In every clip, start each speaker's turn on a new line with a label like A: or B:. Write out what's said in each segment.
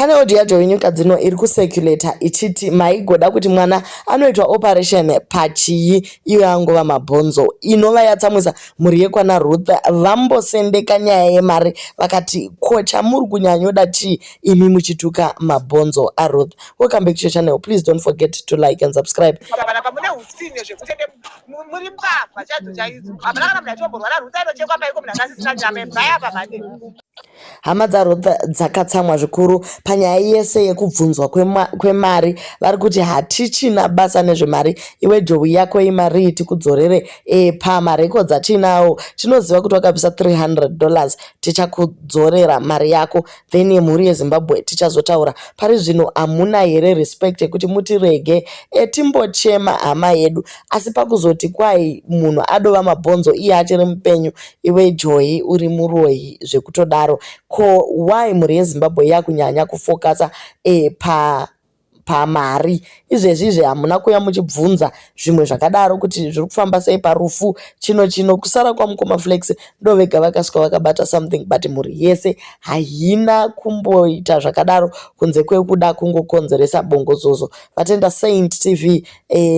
A: Pane audio yaJoey Nyikadzino iri kucirculata ichiti maigoda kuti mwana anoitwa operation pachii iyo yangova mabhonzo, inova yatsamwisa mhuri yekwana Ruth. Vambosendeka nyaya yemari vakati, ko chamuri kunyanyoda chii imi muchituka mabhonzo aRuth? Welcome back to your channel. Please don't forget to like and subscribe.
B: Panapa mune utsinye zvekuti ende muri mbavha chaidzo chaidzo. Hapana kana munhu achiomborwara Ruth anochekwa paiko munhu akasisina nyama ibvai apa mhani.
A: Hama dzaRuth dzakatsamwa zvikuru panyaya yese yekubvunzwa kwemari. Vari kuti hatichina basa nezvemari, iwe Joey yako imari tikudzorere. Pamarekodzi atinawo tinoziva kuti wakabvisa $300, tichakudzorera mari yako, then yemhuri yeZimbabwe tichazotaura. Pari zvino hamuna here respect yekuti mutirege timbochema hama yedu? Asi pakuzoti kwai munhu adova mabhonzo iye achiri mupenyu, iwe Joey uri muroyi zvekutodaro. Ko why mhuri yeZimbabwe yakunyanya kufokasa pamari izvezvi? Izvi hamuna kuuya muchibvunza zvimwe zvakadaro kuti zviri kufamba sei parufu chino chino. Kusara kwamukoma Flex ndo vega vakasvika vakabata something, but mhuri yese haina kumboita zvakadaro kunze kwekuda kungokonzeresa bongozozo. Vatenda Saint TV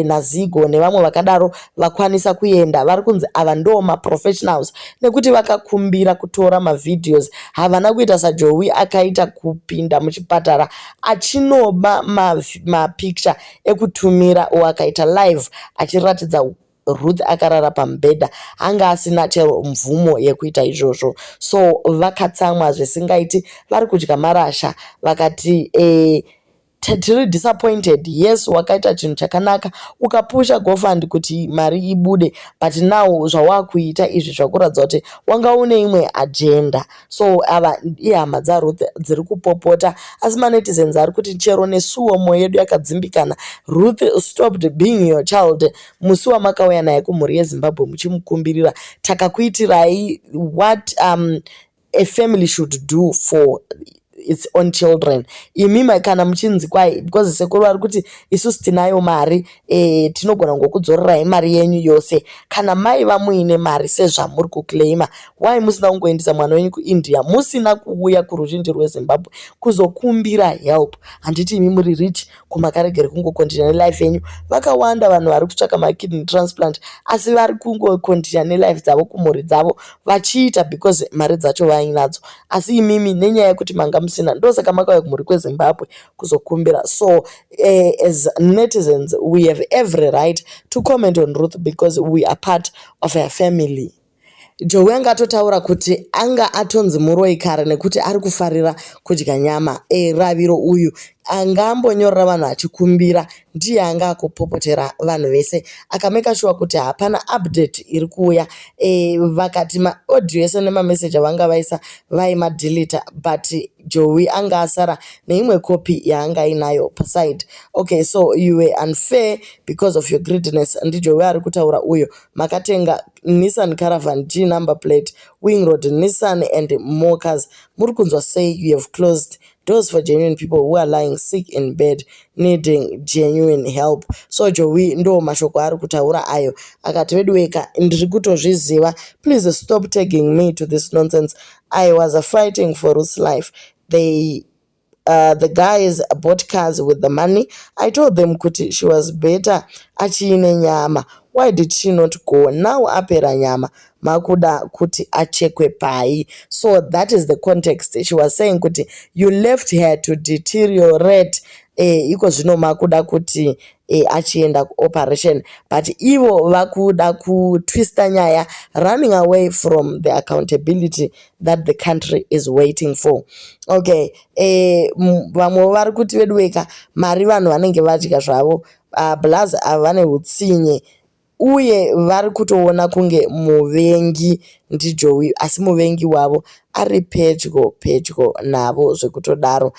A: naZigo nevamwe vakadaro vakwanisa kuenda. Vari kunzi ava ndo maprofessionals nekuti vakakumbira kutora mavideos. Havana kuita saJoey akaita kupinda muchipatara achinoba mapicture ekutumira o akaita live achiratidza Ruth akarara pamubhedha. Anga asina chero mvumo yekuita izvozvo. So vakatsamwa zvisingaiti, vari kudya marasha. Vakati tiri disappointed. Yes, wakaita chinhu chakanaka ukapusha GoFund kuti mari ibude, but now zvawakuita izvi zvakuratidza kuti wanga une imwe agenda. So ava ihama dzaRuth dziri kupopota, asi manetizens ari kuti chero nesuwo mwoyo yedu yakadzimbikana. Ruth stopped being your child musi wamakauya naye kumhuri yeZimbabwe muchimukumbirira. Takakuitirai what a family should do for its own children. Imi kana muchinzi kwai, because sekuru vari kuti isusu tinayo mari, tinogona kungokudzorerai mari yenyu yose. Kana maiva muine mari sezvamuri kuclaima, why musina kungoendesa mwana wenyu kuIndia, musina kuuya kuruzhinji rweZimbabwe kuzokumbira help? Handiti imi muri rich? Kumakaregere kungocontinue nelife yenyu. Vakawanda vanhu vari kutsvaka makidney transplant, asi vari kungocontinue nelife dzavo kumhuri dzavo vachiita because mari dzacho vainadzo. Asi imimi nenyaya yekuti manga musina, ndosaka makauya kumhuri kweZimbabwe kuzokumbira. So as netizens we have every right to comment on Ruth because we are part of her family. Joey anga atotaura kuti anga atonzi muroi kare nekuti ari kufarira kudya nyama. Raviro uyu anga ambonyorera vanhu achikumbira, ndiye anga akupopotera vanhu vese, akamake sure kuti hapana update iri kuuya. Vakati maaudio ese nemameseji avanga vaisa vaimadeleta, but Joey anga asara neimwe kopi yaanga ainayo paside. Okay, so you were unfair because of your greediness. NdiJoey ari kutaura uyo. Makatenga Nissan Caravan, G number plate, Wingroad Nissan and more cars. Muri kunzwa sei? You have closed doors for genuine people who are lying sick in bed needing genuine help. So Joey ndo mashoko ari kutaura ayo. Akati veduweka, ndiri kutozviziva. Please stop tagging me to this nonsense. I was fighting for Ruth's life. They the guys bought cars with the money. I told them kuti she was better achiine nyama. Why did she not go? Now apera nyama, makuda kuti achekwe pai? So that is the context. She was saying kuti you left her to deteriorate. Iko zvino makuda kuti achienda kuoperation, but ivo vakuda kutwista nyaya, running away from the accountability that the country is waiting for. Okay, vamwe vari kuti veduweka, mari vanhu vanenge vadya zvavo. Blaz ava vane utsinye uye vari kutoona kunge muvengi ndiJoey, asi muvengi wavo ari pedyo pedyo navo zvekutodaro.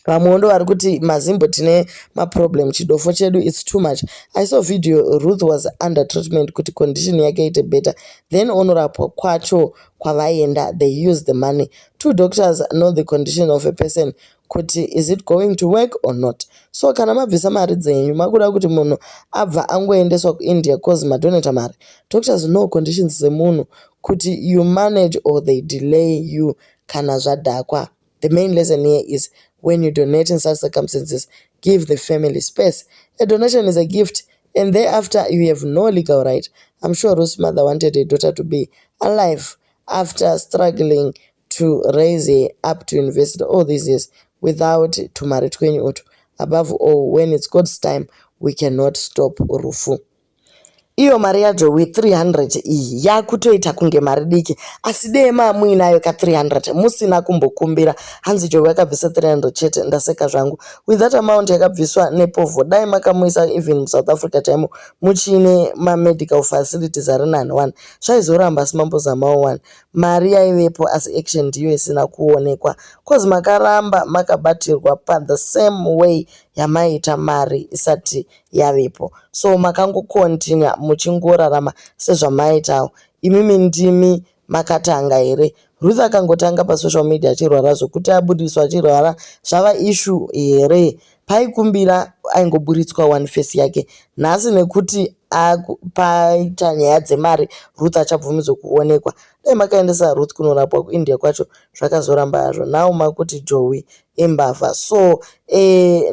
A: Vamwewo ndo vari kuti mazimbo tine maproblem, chidofo chedu, it's too much. I saw video, Ruth was under treatment kuti condition yake ite better, then onorapwa kwacho kwavaenda they use the money. Two doctors know the condition of a person kuti is it going to work or not. So kana mabvisa mari dzenyu, makuda kuti munhu abva angoendeswa kuIndia cause madonata mari. Doctors know conditions dzemunhu kuti you manage or they delay you kana zvadhakwa. The main lesson here is when you donate in such circumstances, give the family space. A donation is a gift, and thereafter you have no legal right. I'm sure Ruth's mother wanted her daughter to be alive after struggling to raise her up to university all these years without tumari twenyu utu. Above all, when it's God's time, we cannot stop rufu. Iyo mari yaJoey 300 iyi yakutoita kunge mari diki, asi dei mamuinayo ka 300 musina kumbokumbira. Hanzi Joey akabvisa 300 chete, ndaseka zvangu. With that amount yakabviswa nepovho, dai makamuisa even muSouth Africa chaimo muchine mamedical facilities ari nani one. Zvaizoramba, asi mambozamawo one. Mari yaivepo, asi action ndiyo isina kuonekwa, cause makaramba makabatirwa pa the same way yamaita mari isati yavepo. So makangokontinya muchingorarama sezvamaitawo. Imimi ndimi makatanga here? Ruth akangotanga pasocial media achirwara, zvokuti abudiswa achirwara zvava issue here? Paikumbira aingoburitswa one face yake. Nhasi nekuti paita nyaya dzemari, Ruth achabvumidzwa kuonekwa. Dai makaendesa Ruth kunorapwa kuIndia kwacho, zvakazoramba hazvo. Now makuti Joey imbavha. So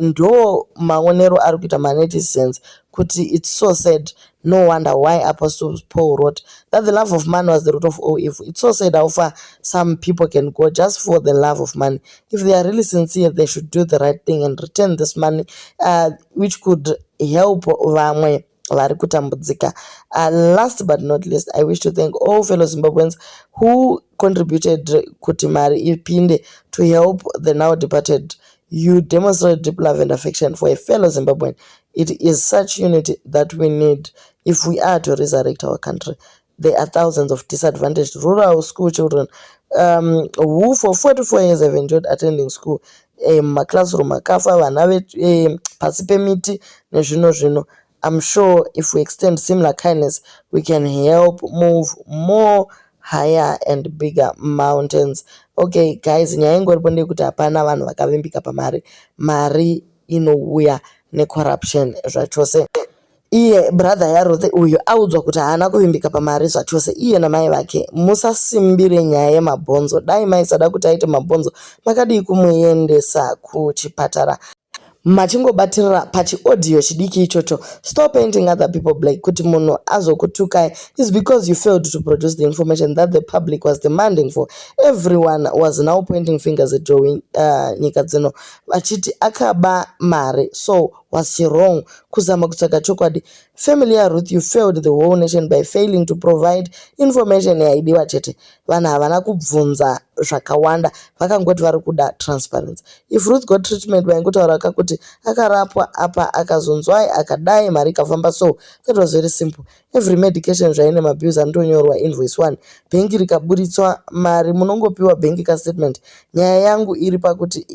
A: ndo maonero ari kuita manetizens kuti it's so sad. No wonder why Apostle Paul wrote that the love of money was the root of all evil. It's so sad how far some people can go just for the love of money. If they are really sincere, they should do the right thing and return this money, which could help vamwe vari kutambudzika. Last but not least, I wish to thank all fellow Zimbabweans who contributed kuti mari ipinde to help the now departed. You demonstrate deep love and affection for a fellow Zimbabwean. It is such unity that we need if we are to resurrect our country. There are thousands of disadvantaged rural school children who for 44 years have enjoyed attending school maclassroom akafa, vana pasi pemiti nezvino zvino. I'm sure if we extend similar kindness, we can help move more higher and bigger mountains. Okay guys, nyaya ingoripo ndeyekuti hapana vanhu vakavimbika pamari. Mari inouya necorruption zvachose. Iye brother yaRuth uyu audzwa kuti haana kuvimbika pamari zvachose, iye namai vake. Musasimbire nyaya yemabhonzo. Dai maisada kuti aite mabhonzo, makadii kumuendesa kuchipatara? Machingobatirira pachiaudio chidiki ichocho. Stop painting other people black. Kuti munhu azokutukai is because you failed to produce the information that the public was demanding for. Everyone was now pointing fingers at Joey Nyikadzino vachiti akaba mari. So was she wrong kuzama kutsvaga chokwadi? Family yaRuth, you failed the whole nation by failing to provide information yaidiwa chete. Vanhu havana kubvunza zvakawanda, vakangoti vari kuda transparency. If Ruth got treatment, vaingotaura kakuti akarapwa apa, akazonzwai, akadai, mari ikafamba. So that was very simple. Every medication zvaine mabills anotonyorwa invoice 1. Bhengi rikaburitswa mari, munongopiwa bhengi kastatement. Nyaya yangu iri pakuti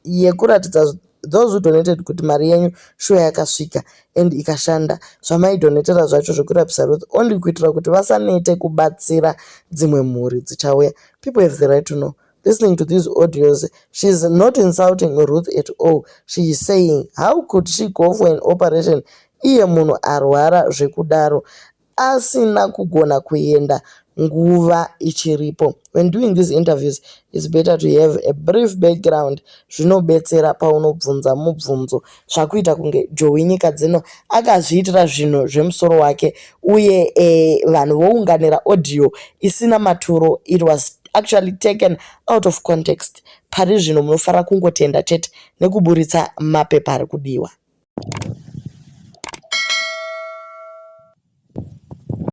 A: yekuratidza those who donated kuti mari yenyu shuwa yakasvika and ikashanda zvamaidonatera zvacho zvekurapisa Ruth, only kuitira kuti vasanete kubatsira dzimwe mhuri dzichauya. People have the right to know. Listening to these audios, she's not insulting Ruth at all. She is saying, how could she go for an operation iye munhu arwara zvekudaro asina kugona kuenda nguva ichiripo? When doing these interviews, it's better to have a brief background. Zvinobetsera paunobvunza mubvunzo. Zvakuita kunge Joey Nyikadzino akazviitira zvinhu zvemusoro wake, uye vanhu vounganira audio isina maturo. It was actually taken out of context. Pari zvino munofanira kungotenda chete nekuburitsa mapepa ari kudiwa.